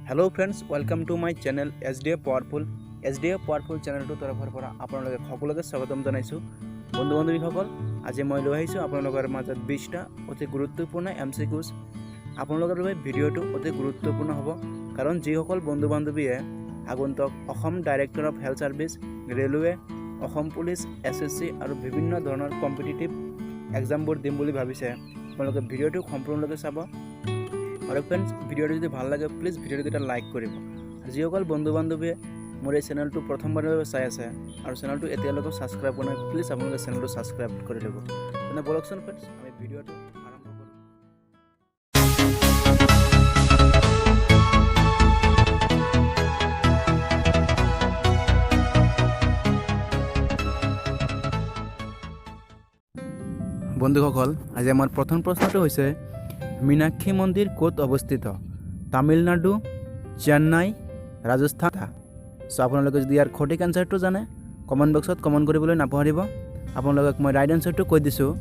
Hello friends, welcome to my channel SDF powerful. SDF powerful চেনেলটোৰ তৰফৰ পৰা আপোনালোকে সকলোকে স্বাগতম জনাইছোঁ। বন্ধু বান্ধৱীসকল, আজি মই লৈ আহিছোঁ আপোনালোকৰ মাজত 20টা অতি গুৰুত্বপূৰ্ণ এমচিকিউজ। আপোনালোকৰ বাবে ভিডিঅ'টো অতি গুৰুত্বপূৰ্ণ হ'ব, কাৰণ যিসকল বন্ধু বান্ধৱীয়ে আগন্তুক Assam director of health service, railway, Assam police, SSC আৰু বিভিন্ন ধৰণৰ কম্পিটিটিভ এক্সামবোৰ দিম বুলি ভাবিছে, আপোনালোকে ভিডিঅ'টো সম্পূৰ্ণৰূপে চাব। আৰু ফ্ৰেণ্ডছ, ভিডিঅ'টো যদি ভাল লাগে, প্লিজ ভিডিঅ'টো এটা লাইক কৰিব। যিসকল বন্ধু বান্ধৱীয়ে মোৰ এই চেনেলটো প্ৰথমবাৰৰ বাবে চাই আছে আৰু চেনেলটো এতিয়ালৈকে ছাবস্ক্ৰাইব কৰা নাই, প্লিজ আপোনালোকে চেনেলটো ছাবস্ক্ৰাইব কৰি ল'ব। তেনে ব'লকচোন ফ্ৰেণ্ডছ, আমি ভিডিঅ'টো আৰম্ভ কৰোঁ। বন্ধুসকল, আজি আমাৰ প্ৰথম প্ৰশ্নটো হৈছে, মীনাক্ষী মন্দিৰ ক'ত অৱস্থিত? তামিলনাডু, চেন্নাই, ৰাজস্থান। চ' আপোনালোকে যদি ইয়াৰ সঠিক এনচাৰটো জানে, কমেণ্ট বক্সত কমেণ্ট কৰিবলৈ নাপাহৰিব। আপোনালোকক মই ৰাইট এনচাৰটো কৈ দিছোঁ।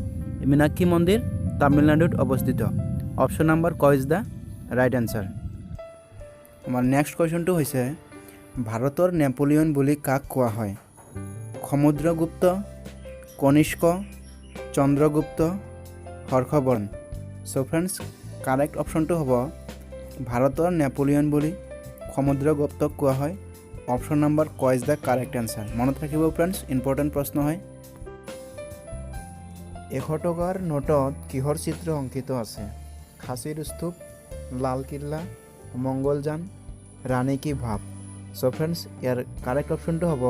মীনাক্ষী মন্দিৰ তামিলনাডুত অৱস্থিত। অপশ্যন নম্বৰ ক is the right answer. আমাৰ নেক্সট কুৱেশ্যনটো হৈছে, ভাৰতৰ নেপোলিয়ন বুলি কাক কোৱা হয়? সমুদ্ৰগুপ্ত, কনিষ্ক, চন্দ্ৰগুপ্ত, হৰ্ষবৰ্ধন। চ' ফ্ৰেণ্ডছ, কাৰেক্ট অপশ্যনটো হ'ব, ভাৰতৰ নেপোলিয়ন বুলি সমুদ্ৰগুপ্তক কোৱা হয়। অপশ্যন নম্বৰ ক is the correct answer. মনত ৰাখিব ফ্ৰেণ্ডছ, ইম্পৰ্টেণ্ট প্ৰশ্ন হয়। 100 টকাৰ নোটত কিহৰ চিত্ৰ অংকিত আছে? খাচীৰ স্তূপ, লালকিল্লা, মংগলযান, ৰাণী কি ভাৱ। চ' ফ্ৰেণ্ডছ, ইয়াৰ কাৰেক্ট অপশ্যনটো হ'ব,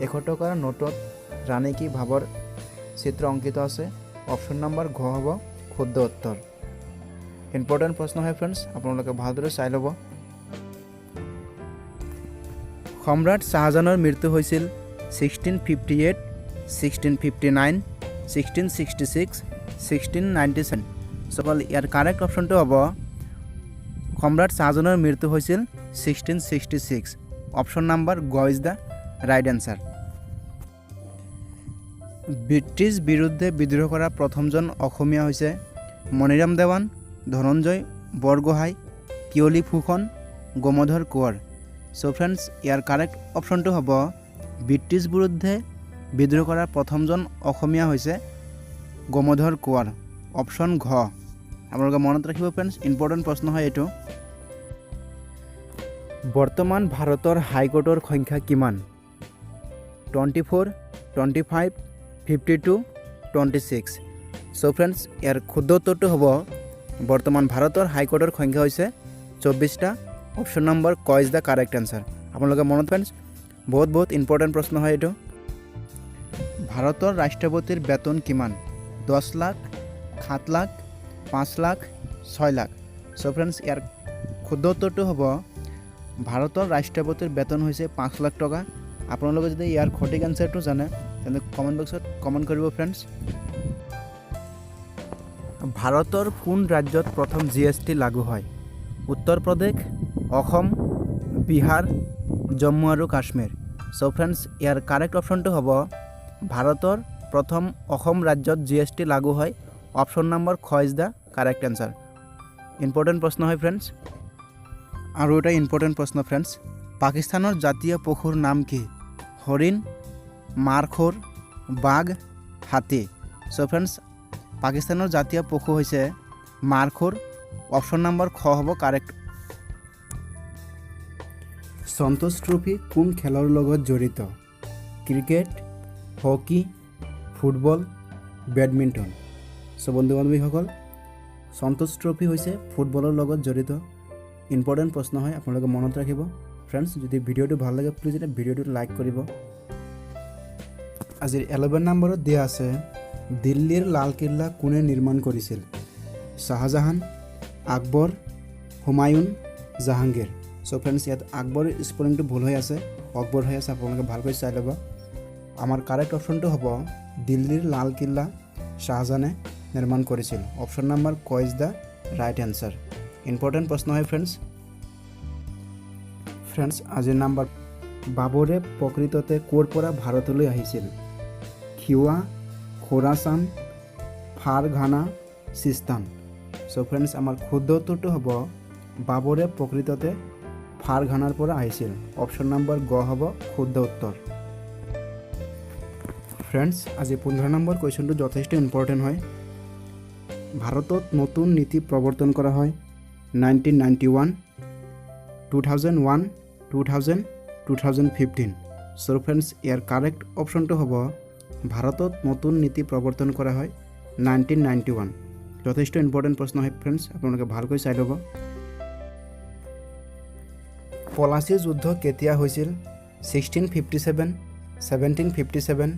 100 টকাৰ নোটত ৰাণী কি ভাৱৰ চিত্ৰ অংকিত আছে। অপশ্যন নম্বৰ ঘ হ'ব শুদ্ধ উত্তৰ। ইম্পৰ্টেণ্ট প্ৰশ্ন হয় ফ্ৰেণ্ডছ, আপোনালোকে ভালদৰে চাই ল'ব। সম্ৰাট শ্বাহজাহানৰ মৃত্যু হৈছিল 1658, 1659, 1666, 1697। চ' ইয়াৰ কাৰেক্ট অপশ্যনটো হ'ব, সম্ৰাট শ্বাহজাহানৰ মৃত্যু হৈছিল 1666। অপশ্যন নাম্বাৰ গ is the right answer. British বিৰুদ্ধে বিদ্ৰোহ কৰা প্ৰথমজন অসমীয়া হৈছে মণিৰাম দেৱান, ধনঞ্জয় বৰগোহাঁই, পিয়লি ফুকন, গোমধৰ কোঁৱৰ। চ' ফ্ৰেণ্ডছ, ইয়াৰ কাৰেক্ট অপশ্যনটো হ'ব, ব্ৰিটিছ বিৰুদ্ধে বিদ্ৰোহ কৰা প্ৰথমজন অসমীয়া হৈছে গোমধৰ কোঁৱৰ, অপশ্যন ঘ। আপোনালোকে মনত ৰাখিব ফ্ৰেণ্ডছ, ইম্পৰ্টেণ্ট প্ৰশ্ন হয় এইটো। বৰ্তমান ভাৰতৰ হাইকোৰ্টৰ সংখ্যা কিমান? 24, 25, 52, 26। চ' ফ্ৰেণ্ডছ, ইয়াৰ শুদ্ধ উত্তৰটো হ'ব, বৰ্তমান ভাৰতৰ হাইকোৰ্টৰ সংখ্যা হৈছে 24টা। অপশ্যন নম্বৰ ক is the correct answer. আপোনালোকে মনত ফ্ৰেণ্ডছ, বহুত বহুত ইম্পৰ্টেণ্ট প্ৰশ্ন হয় এইটো। ভাৰতৰ ৰাষ্ট্ৰপতিৰ বেতন কিমান? 10 লাখ, 7 লাখ, 5 লাখ, 6 লাখ। চ' ফ্ৰেণ্ডছ, ইয়াৰ শুদ্ধ উত্তৰটো হ'ব, ভাৰতৰ ৰাষ্ট্ৰপতিৰ বেতন হৈছে 5 লাখ টকা। আপোনালোকে যদি ইয়াৰ সঠিক এনচাৰটো জানে, তেন্তে কমেণ্ট বক্সত কমেণ্ট কৰিব ফ্ৰেণ্ডছ। ভাৰতৰ কোন ৰাজ্যত প্ৰথম জিএছটি লাগু হয়? উত্তৰ প্ৰদেশ, অসম, বিহাৰ, জম্মু আৰু কাশ্মীৰ। চ' ফ্ৰেণ্ডছ, ইয়াৰ কাৰেক্ট অপশ্যনটো হ'ব, ভাৰতৰ প্ৰথম অসম ৰাজ্যত জিএছটি লাগু হয়। অপশ্যন নম্বৰ খ is the correct answer. Important প্ৰশ্ন হয় ফ্ৰেণ্ডছ। আৰু এটা ইম্পৰ্টেণ্ট প্ৰশ্ন ফ্ৰেণ্ডছ, পাকিস্তানৰ জাতীয় পশুৰ নাম কি? হৰিণ, মাৰখোৰ, বাঘ, হাতী। চ' ফ্ৰেণ্ডছ, পাকিস্তানৰ জাতীয় পশু হৈছে মাৰখোৰ। অপশ্যন নম্বৰ খ হ'ব কাৰেক্ট। সন্তোষ ট্ৰফি কোন খেলৰ লগত জড়িত? Cricket, hockey, football, badminton. চ' বন্ধু বান্ধৱীসকল, সন্তোষ ট্ৰফি হৈছে ফুটবলৰ লগত জড়িত। ইম্পৰ্টেণ্ট প্ৰশ্ন হয়, আপোনালোকে মনত ৰাখিব। ফ্ৰেণ্ডছ, যদি ভিডিঅ'টো ভাল লাগে, প্লিজ এটা ভিডিঅ'টো লাইক কৰিব। আজিৰ 11 নম্বৰত দিয়া আছে, দিল্লীৰ লালকিল্লা কোনে নিৰ্মাণ কৰিছিল? শ্বাহজাহান, আকবৰ, হুমায়ুন, জাহাংগীৰ। চ' ফ্ৰেণ্ডছ, ইয়াত আকবৰ স্পেলিংটো ভুল হৈ আছে, অকবৰ হৈ আছে। আপোনালোকে ভালকৈ চাই ল'ব। আমাৰ কাৰেক্ট অপশ্যনটো হ'ব, দিল্লীৰ লালকিল্লা শ্বাহজাহানে নিৰ্মাণ কৰিছিল। অপশ্যন নম্বৰ ক is the right answer. Important প্ৰশ্ন হয় ফ্ৰেণ্ডছ। ফ্ৰেণ্ডছ, আজিৰ নাম্বাৰ, বাবৰে প্ৰকৃততে ক'ৰ পৰা ভাৰতলৈ আহিছিল? খিৱা, খোৰাচান, ফাৰঘানা, চিস্তান। চ' ফ্ৰেণ্ডছ, আমাৰ শুদ্ধ উত্তৰটো হ'ব, বাবৰে প্ৰকৃততে ফাৰঘানাৰ পৰা আহিছিল। অপশ্যন নম্বৰ গ হ'ব শুদ্ধ উত্তৰ। ফ্ৰেণ্ডছ, আজি 15 নম্বৰ কুৱেশ্যনটো যথেষ্ট ইম্পৰ্টেণ্ট হয়। ভাৰতত নতুন নীতি প্ৰৱৰ্তন কৰা হয় 1991, 2001, 2000, 2015। চ' ফ্ৰেণ্ডছ, ইয়াৰ কাৰেক্ট অপশ্যনটো হ'ব ভাৰতত নতুন নীতি প্ৰৱৰ্তন কৰা হয় 1991। যথেষ্ট ইম্পৰ্টেণ্ট প্ৰশ্ন হয় ফ্ৰেণ্ডছ, আপোনালোকে ভালকৈ চাই ল'ব। পলাচী যুদ্ধ কেতিয়া হৈছিল? 1657, 1757,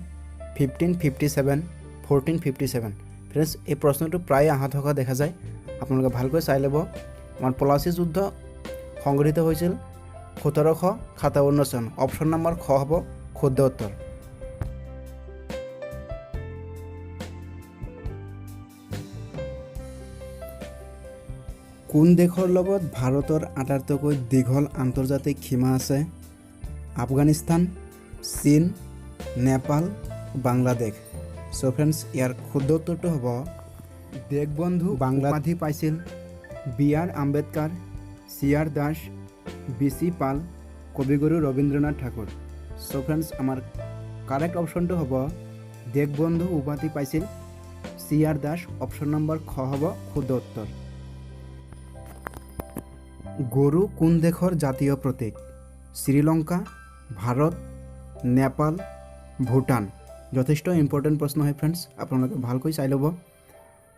1557, 1457। ফ্ৰেণ্ডছ, এই প্ৰশ্নটো প্ৰায়ে অহা থকা দেখা যায়, আপোনালোকে ভালকৈ চাই ল'ব। আমাৰ পলাচী যুদ্ধ সংঘটিত হৈছিল 1757 চন। অপশ্যন নম্বৰ খ হ'ব শুদ্ধ উত্তৰ। কোন দেশৰ লগত ভাৰতৰ আটাইতকৈ দীঘল আন্তৰ্জাতিক সীমা আছে? আফগানিস্তান, চীন, নেপাল, বাংলাদেশ। চ' ফ্ৰেণ্ডছ, ইয়াৰ শুদ্ধ উত্তৰটো হ'ব দেশবন্ধু বাংলা উপাধি পাইছিল B R Ambedkar, C R Das, B C Pal, Kaviguru Rabindranath Thakur. So' friends, আমাৰ কাৰেক্ট অপশ্যনটো হ'ব দেশবন্ধু উপাধি পাইছিল C R Das. Option number খ হ'ব শুদ্ধ উত্তৰ। গৰু কোন দেশৰ জাতীয় প্ৰতীক? শ্ৰীলংকা, ভাৰত, নেপাল, ভূটান। যথেষ্ট ইম্পৰ্টেণ্ট প্ৰশ্ন হয় ফ্ৰেণ্ডছ, আপোনালোকে ভালকৈ চাই ল'ব।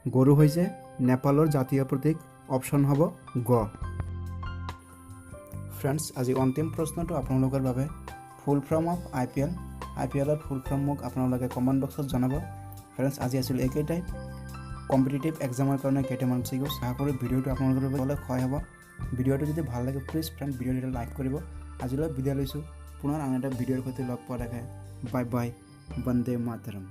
গৰু হৈছে নেপালৰ জাতীয় প্ৰতীক। অপশ্যন হ'ব গ। ফ্ৰেণ্ডছ, আজি অন্তিম প্ৰশ্নটো আপোনালোকৰ বাবে, ফুল form of I P L. I P এলৰ ফুল ফৰ্ম মোক আপোনালোকে কমেণ্ট বক্সত জনাব। ফ্ৰেণ্ডছ, আজি আছিল এইকেইটাই কম্পিটিটিভ এক্সামৰ কাৰণে কেইটামান চিকিউছ। আশা কৰোঁ ভিডিঅ'টো আপোনালোকৰ বাবে হ'লে সহায় হ'ব। ভিডিঅ'টো যদি ভাল লাগে, প্লিজ ফ্ৰেণ্ড, ভিডিঅ'টো এটা লাইক কৰিব। আজিলৈ বিদায় লৈছোঁ। পুনৰ আন এটা ভিডিঅ'ৰ সৈতে লগ পোৱা দেখায়। Bye bye, Vande Mataram.